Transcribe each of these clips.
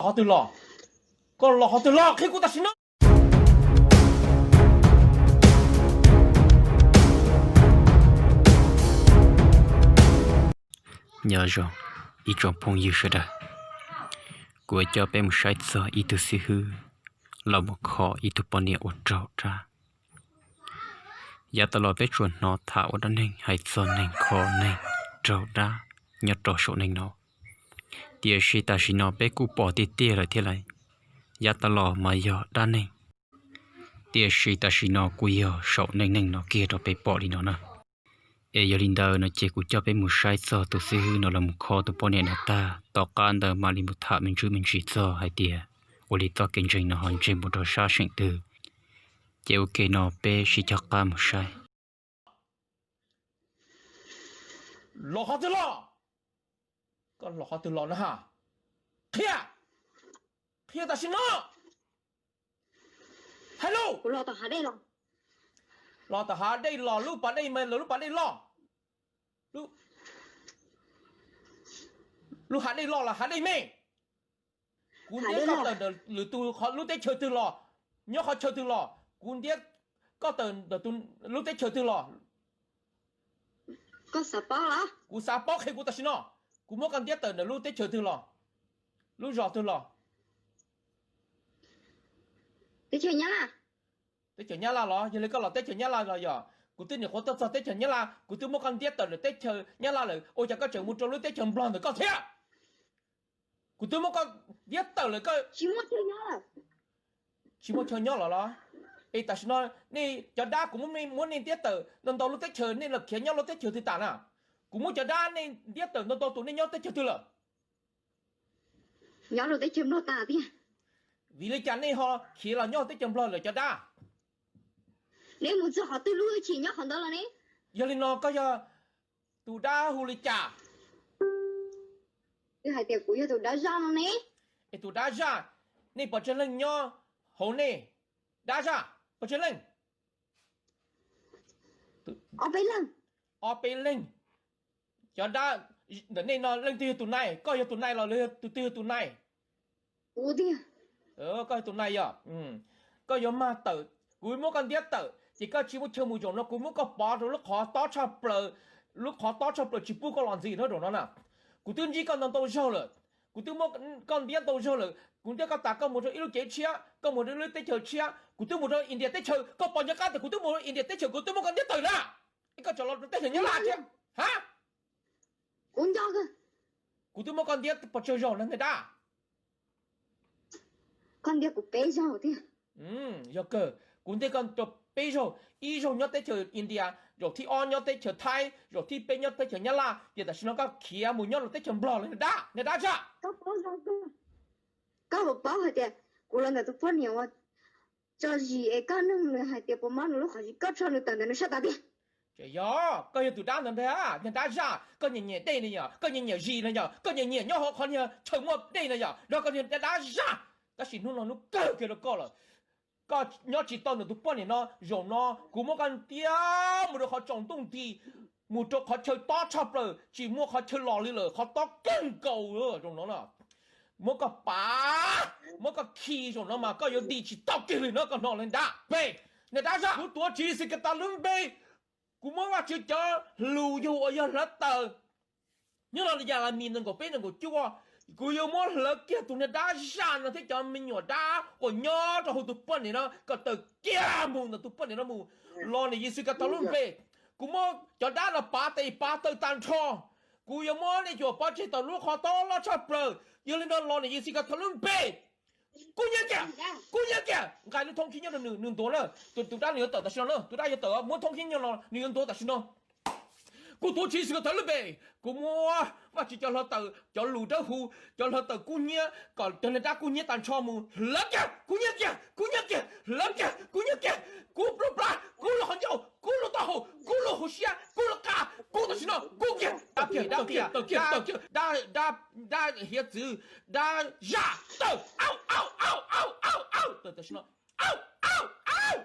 Qhov twg los? Koj los qhov twg los qhia kuv tam sim no. Nyob zoo ib tsoom phooj ywg sawv daws, kuv coj peb mus saib txog ib tug xib hwb los mus kho ib tug poj niam ua raug dab. Yav tas los peb tsuas hnov tham ua dab neeg hais txog neeg kho neeg raug dab nyob rau saum neej no, tiam sis tam sim no peb kuj pom tiag tiag lawm thiab lauj. Yav tas los mas yog dab neeg, tiam sis tam sim no kuj yog saum neej neeg no kiag rau peb pom li no na. Es yog li ntawd no ces kuv coj peb mus saib txog tus xib hwb no los mus kho tus poj niam no tag, tom qab ntawd mam li mus tham me ntsis me ntsis txog hais tias ua li txoj kev ntseeg no ho ntseeg mus rau sab seem twg. Ces ua ke no peb sib cog qab mus saib. Los qhov twg los? Koj los qhov twg los no ha? Qhia, qhia tam sim no. Hais lus. Los tom hav dej los, lub pas dej mas los lub pas dej loj. Lub hav dej loj los hav dej me? Kuv ntiab koj tawm ntawm lwm tus lub teb chaws twg los, nyob qhov chaw twg los, kuv ntiab koj tawm ntawm lub teb chaws twg los. Kuv xav paub qhia kuv tam sim no, kuv muab koj ntiab tawm ntawm lub teb chaws twg los, lub zos twg los? Teb chaws Nyab Laj los? Yog li koj los teb chaws Nyab Laj los yog? Kuv twb nyuam qhuav tuaj txog teb chaws Nyab Laj, kuv twb muab koj ntiab tawm ntawm teb chaws Nyab Laj lawm, ua cas koj tseem mus rau lub teb chaws Nplog ntawm koj thiab? Kuv twb muab koj ntiab tawm lawm koj tsis muaj chaw nyob los los? Es tam sim no nej cov dab kuv muab nej ntiab tawm ntau ntau lub teb chaws, nej los khiav nyob lub teb chaws twg tas na? Kuv muab cov dab nej ntiab tawm ntau ntau tus, nej nyob teb chaws twg lawm? Nyob rau teb chaws Nplog tas tiag. Vim li cas nej ho khiav los nyob teb chaws Nplog lawm cov dab? Nej mus txog qhov twg lub hwj chim nyob qhov ntawd los ne. Yog li no koj yog tus dab hu li cas? Twb hais tias kuv yog tus dab zaj no ne. Es tus dab zaj, nej pes tsawg leej nyob hauv nej? Dab zaj, pes tsawg leej? Ob peb leeg. Ob peb leeg. Cov dab ntawm nej no leej twg yog tus nai? Koj yog tus nai los tus twg yog tus nai? Kuv tiag. Koj yog tus nai yog? Koj yuav mag tawm, kuv muab koj ntiab tawm ces koj tsis muaj chaw mus. Zaum no kuv muab koj pov rau lub qhov tob tshaj plaws, lub qhov tob tshaj plaws tsis pub koj los ntxiv no zaum no na. Kuv twb ntsib koj ntau ntau zaug lawm, kuv twb muab koj ntiab ntau zaug lawm, kuv ntiab koj tas koj mus rau ib lub cev tshiab, koj mus rau ib lub teb chaws tshiab, kuv twb mus rau India teb chaws, koj pom ncaj qab tias kuv twb mus rau India teb chaws, kuv twb muab koj ntiab tawm na. Es koj tseem los rau teb chaws Nyab Laj thiab ha? Kuv nco kawg. Kuv twb muab koj ntiab pes tsawg zaug no ntag dab. Koj ntiab kuv peb zaug thiab. Yog kawg, kuv ntiab koj rau peb zaug, ib zaug nyob teb chaws India, zaum thib ob nyob teb chaws Thaib, zaum thib peb nyob teb chaws Nyab Laj, ces tam sim no koj khiav mus nyob rau teb chaws Nplog lawm dab, niag dab zaj. Koj puas paub hais tias kuv los ntawm tus poj niam uas tso zis es koj nug nws hais tias puas mob nws lub qhov zis, koj tso nws tawm ntawm nws sab tas tiag. Ces yog koj yog tus dab ntawd ntag, niag dab zaj, koj nyiam nyiam dej no yog, koj nyiam nyiam zis no yog, koj nyiam nyiam nyob hauv qhov niag chaw muaj dej no yog, nrog koj niag dab zaj. Tab sis hnub no hnub kawg kiag rau koj lawm, koj nyob tsis tau ntawm tus poj niam no, zaum no kuv muab koj ntiab mus rau qhov tsaus ntuj nti, mus rau qhov chaw tob tshaj plaws, tsis muaj qhov chaw los li lawm, qhov tob kawg nkaus zaum no na. Muab koj pav, muab koj khi zaum no mas koj yuav nti tsis tau kiag li no, koj hnov li dab. Pem, niag dab zaj, kuv tuav Tswv Yexus Khetos lub npe, kuv muab Vajtswv cov lus yug uas yog hlawv taws nyob los yam las mis nees nkaum peb nees nkaum cuaj, kuv yuav muab hlawv kiag tus niag dab zaj no thiab cov me nyuam dab uas nyob rau hauv tus poj niam no kom tawm kiag mus ntawm tus poj niam no mus. Los ntawm Yexus Khetos lub npe, kuv muab cov dab no pav tes pav taw tag nrho. Kuv yuav muab nej cuam pov tseg tom lub qhov tob loj tshaj plaws. Yog li no los ntawm Yexus Khetos lub npe, kub hnyiab kiag, kub hnyiab kiag, nqa lub thoob khib nyob rau nws, nws ntuav na. Tus, tus dab nws yuav tawm tam sim no na, tus dab yuav tawm muab thoob khib nyob no nws yuav ntuav tam sim no. Kuv tuav Tswv Yexus Khetos lub npe, kuv muab Vajtswv cov hlawv taws, cov lus dawb huv, cov hlawv taws kub hnyiab kom cov niag dab kub hnyiab tag nrho mus hlawv kiag, kub hnyiab kiag, kub hnyiab kiag, hlawv kiag, kub hnyiab kiag, kub lub plab, kub lub qhov ncauj, kub lub taub hau, kub lub hauv siab, kub lub qab, kub tam sim no, kub kiag, tawm kiag, tawm kiag, tawm kiag, tawm kiag, dab, dab, dab hiav txwv, dab zaj, tawm, au, au, au, au, au, au, tawm tam sim no, au, au, au,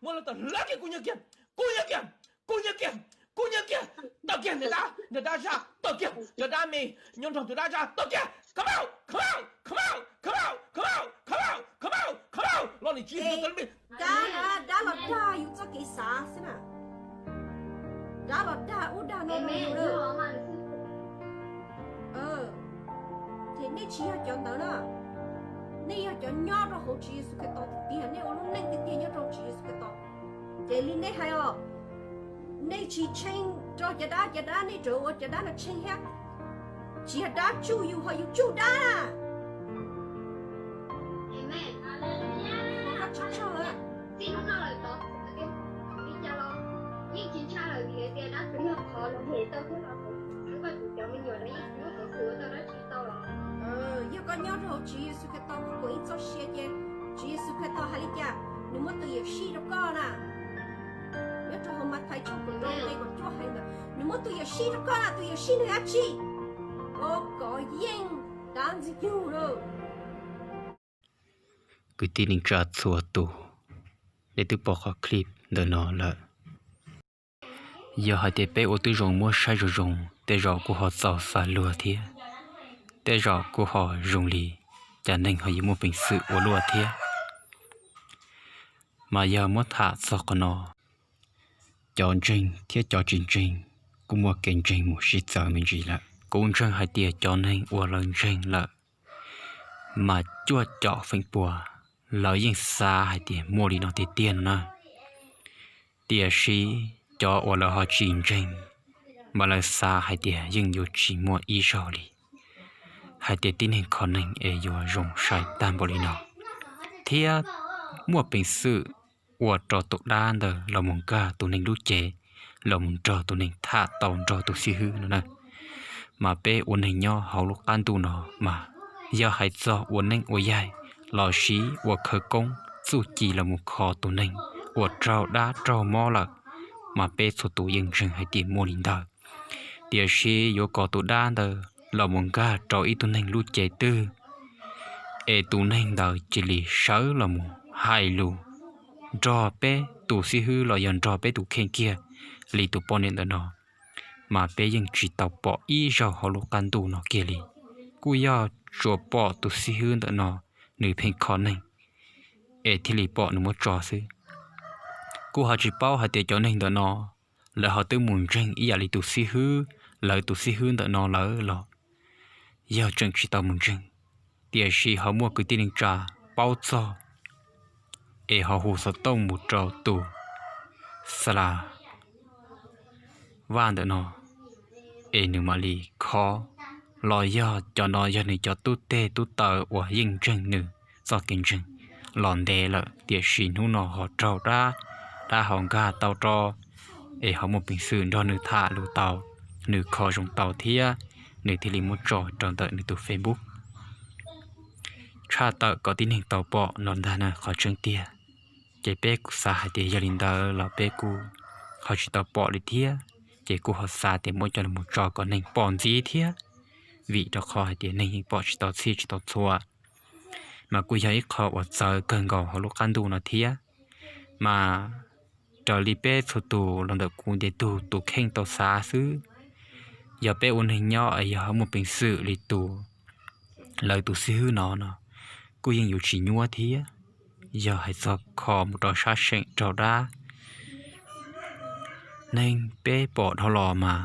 muab hlawv taws hlawv kiag, kub hnyiab kiag, kub hnyiab kiag, kub hnyiab kiag, kub hnyiab kiag, tawm kiag niag dab, niag dab zaj, tawm kiag cov dab me nyob nrog tus dab zaj, tawm kiag, come out, come out, come out. Dab, dab los dag yus txoj kev xav xwb na. Dab los dag ub dag no rau yus. Ces nej tsis yog cov ntawd na. Nej yog cov nyob rau hauv Tswv Yexus Khetos tiag tiag, nej ua lub neej tiag tiag nyob rau Tswv Yexus Khetos. Ces li nej hais os, nej tsis tsheej rau cov dab, cov dab nej rawv ua cov dab no tsheej thiab. Tsis yog dab tsuj yus, ho yus tsuj dab na. Koj tsis tsaug lawm. Yog koj nyob rau hauv Tswv Yexus Khetos, koj kuas ib txoj sia ces Tswv Yexus Khetos hais li cas, nws muab tus yuam sij rau koj na. Nyob rau hauv Mathais tshooj kaum rau nqe kaum cuaj hais ntawd, nws muab tus yuam sij rau koj na, tus yuam sij nws dab tsi? Koj kov yeej dab ntxwg nyoog lawm. Kwv tij neej tsa txhua tus, nej twb pom qhov clip ntawm no lawm. Yog hais tias peb ua tib zoo muab saib zoo zoo, tej zaum kuj ho txaus xav luag thiab, tej zaum kuj ho zoo li cas neeg ho yuav muaj peev xwm ua luaj thiab. Mas yog muab tham txog qhov no, cov ntseeg thiab cov tsis ntseeg kuj muaj kev ntseeg mus sib txawv me ntsis lawm. Kuv ntseeg hais tias cov neeg uas lawv ntseeg lawm mas cuaj caum feem pua lawv yeej xav hais tias muaj li no tiag tiag no na. Tiam sis cov uas lawv ho tsis ntseeg, mas lawv xav hais tias yeej yuav tsis muaj ib zaug li, hais tias tib neeg kho neeg es yuav zoo sai tag npaum li no, thiab muaj peev xwm ua rau tus dab ntawd los mus nkag tus neeg lub cev, los mus nrog tus neeg tham tau nrog tus xib hwb no na. Mas peb ua neeg nyob hauv lub qab ntuj no mas, yog hais txog ua neeb ua yaig lossis ua khawv koob txuj ci los mus kho tus neeg uas raug dab raug mob lawm, mas peb txhua tus yeej ntseeg hais tias muaj li ntawd. Tiam sis yuav kom tus dab ntawd los mus nkag rau ib tug neeg lub cev twg, es tus neeg ntawd cia li sawv los mus hais lus nrog peb tus xib hwb los yog nrog peb tus kheej kiag li tus poj niam ntawm no, mas peb yeej tsis tau pom ib zaug hauv lub qab ntuj no kiag li. Kuj yog tsuas pom tus xib hwb ntawm no nws pheej kho neeg es thiaj li pom nws muab tso xwb. Kuj ho tsis paub hais tias cov neeg ntawm no lawv ho twb mus ntseeg ib yam li tus xib hwb, lawv tus xib hwb ntawm no lawm los yog tseem tsis tau mus ntseeg. Tiam sis ho muaj kwv tij neej tsa paub txog es ho hu xov tooj mus rau tus xa las vaj ntawm no es nws mam li kho, los yog cov no yog nws cov tub teg tub taw uas yeej ntseeg nws txoj kev ntseeg los ntev lawm, tiam sis hnub no ho raug dab, dab ho nkag tau rau, es ho muaj peev xwm nrog nws tham lus tau, nws kho zoo tau thiab, nws thiaj li muab tso rau ntawm nws tus Facebook. Tshaj tawm kom tib neeg tau pom no ntag na qhov tseeb tiag. Ces peb kuj xav hais tias yog li ntawd los peb kuj ho tsis tau pom li thiab, ces kuj ho xav tias muab coj los tso kom neeg pom ntxiv thiab, vim rau qhov hais tias neeg yeej pom tsis tau txhij tsis tau txhua, mas kuj yog ib qho uas txawv kawg nkaus hauv lub qab ntuj no thiab. Mas raws li peb txhua tus los ntawm kuv ntiag tug tus kheej tau xav xwb, yog peb ua neeg nyob es yog ho muaj peev xwm li tus, lawv tus xib hwb no no, kuj yeej yuav tsis nyuaj thiab. Yog hais txog kho mus rau sab seem raug dab, neeg peb pom dhau los mas,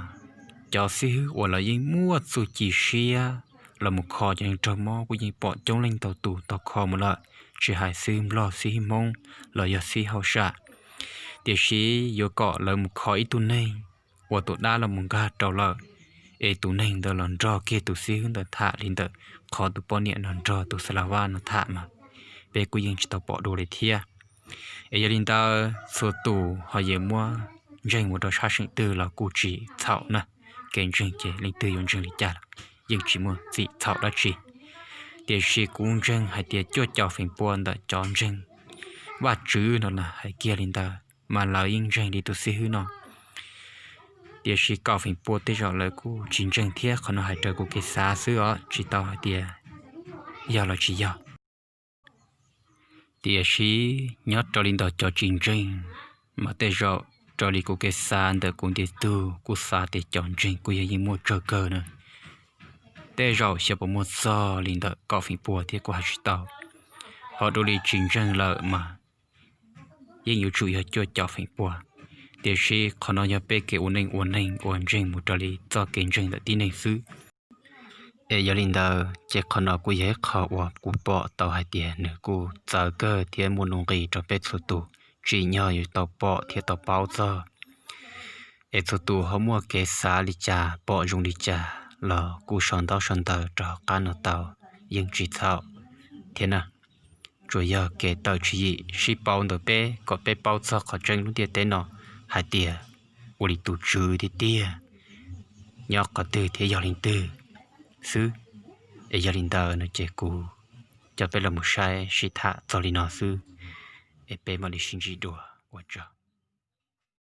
cov xib hwb uas lawv yeej muaj txuj ci siab los mus kho cov neeg raug mob kuj yeej pom coob leej ntau tus tau kho mus lawm, tsis hais xib hwb Nplog, xib hwb Hmoob los yog xib hwb hauj sam. Tiam sis yuav kom lawv mus kho ib tug neeg uas tus dab los mus nkag rau lawm, es tus neeg ntawd los nrog kiag tus xib hwb ntawd tham li ntawm qhov tus poj niam no nrog tus xa las vaj no tham mas, peb kuj yeej tsis tau pom dua li thiab. Es yog li ntawd txhua tus ho yuav muab ntseeg mus rau sab seem twg los kuj tsis txhaum na. Kev ntseeg ces leej twg yuav ntseeg li cas los yeej tsis muaj txim txhaum dab tsi. Tiam sis kuv ntseeg hais tias cuaj caum feem pua ntawm cov ntseeg Vajtswv no na, hais kiag li ntawd mas lawv yeej ntseeg li tus xib hwb no. Tiam sis kaum feem pua tej zaum lawv kuj tsis ntseeg thiab, qhov no hais raws kuv kev xav xwb os, tsis tau hais tias yog los tsis yog. Tiam sis nyob raws li ntawm cov tsis ntseeg mas tej zaum raws li kuv kev xav ntawm kuv ntiag tug kuj xav tias cov ntseeg kuj yog yeej muaj tsawg kawg na. Tej zaum xyov puas muaj txog li ntawm kaum feem pua thiab kuj hais tsis tau. Pom dua li tsis ntseeg lawm mas yeej yuav tsum yog cuaj caum feem pua. Tiam sis qhov no yog peb kev ua neej ua neeg uas ntseeg mus raws li txoj kev ntseeg ntawm tib neeg xwb. Es yog li ntawd ces qhov no kuj yog ib qho uas kuv pom tau hais tias nws kuj txawv kawg thiab muaj nuj nqis rau peb txhua tus tsim nyog yuav tau pom thiab tau paub txog. Es txhua tus ho muaj kev xav li cas pom zoo li cas los kuj sau ntaub sau ntawv rau hauv qab no tau, yeej tsis txhaum thiab na. Tsuas yog kev tawm tswv yim sib pauv ntawm peb kom peb paub txog qhov tseeb lub ntiaj teb no hais tias ua li tus Tswv tiag tiag nyob qhov twg thiab yog leej twg xwb. Es yog li ntawd no ces kuv coj peb los mus saib sib tham txog li no xwb, es peb mam li sib ntsib dua, ua tsaug.